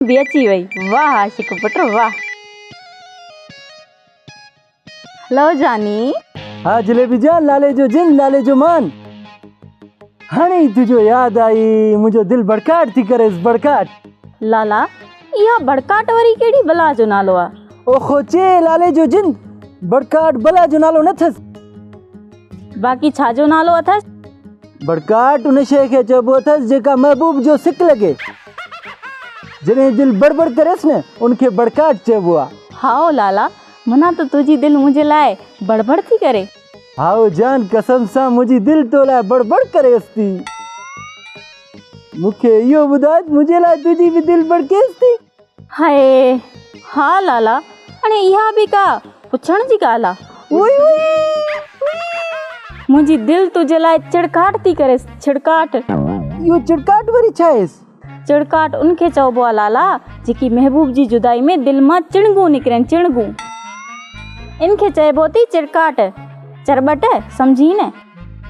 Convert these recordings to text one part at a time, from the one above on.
به اچي وئي. واهه عاشق پٽ واهه. هلو جاني. ها جليبي جان لالي جو جن لالي جو مان. هاڻي ئي تنهنجو ياد آئي منهنجو دل بڙڪاٽ ٿي ڪريس بڙڪاٽ. لالا اها بڙڪاٽ وري ڪهڙي بلا جو نالو آ. او خوچي لالي جو جن بڙڪاٽ بلا جو نالو نه اٿس. باقي ڇا جو نالو اٿس؟ بڙڪاٽ ان شيء کي چئبو اٿس جيڪا محبوب جو سڪ لڳي. جڏهن دل بڙ بڙ ڪريس نه ان کي بڙڪاٽ چئبو آ. هائو لالا منا ته تنهنجي دل منهنجي لاء بڙ بڙ ٿي ڪري. هائو جان قسم سان منهنجي دل تو لاء بڙ بڙ ڪريس ٿي. مون کي اهو ٻڌاء ته منهنجي لاء تنهنجي به دل بڙڪيس ٿي؟ هائي ها لالا هاڻي اها به ڪا پڇڻ جي ڳالهه آ. اوئي اوئي منهنجي دل تنهنجي لاء چڙڪاٽ ٿي ڪريس ڇڙڪاٽ. اهو چڙڪاٽ وري ڇا آهيس؟ چڙڪاٽ ان کي چئبو آ لالا جيڪي محبوب جي جدائي ۾ دل مان چڻگون نڪرن چڻگون. ان کي چئبو ٿي چڙڪاٽ چرٻٽ سمجهين نه.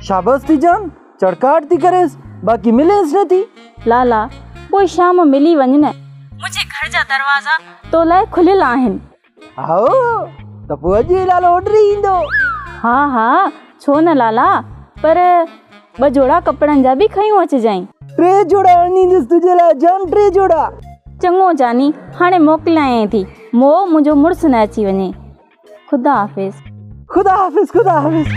شابس ٿي جان چڙڪاٽ ٿي ڪريس باقي مليس نه ٿي. لالا پوء شام ملي وڃ نه. منهنجي گهر جا دروازا تو لاء کليل آهن. هائو ته پوء اڄ ئي لالو اڏري ايندو. ها ها ڇو نه لالا پر ٻه جوڙا ڪپڙن جا به کنيون اچجانء. ٽي جوڙا آڻيندس تنهنجي لاء جان ٽي جوڙا. چڱو جاني هاڻي موڪلايائين ٿي موء منهنجو مڙس نه اچي وڃي. خدا حافظ. خدا حافظ خدا حافظ.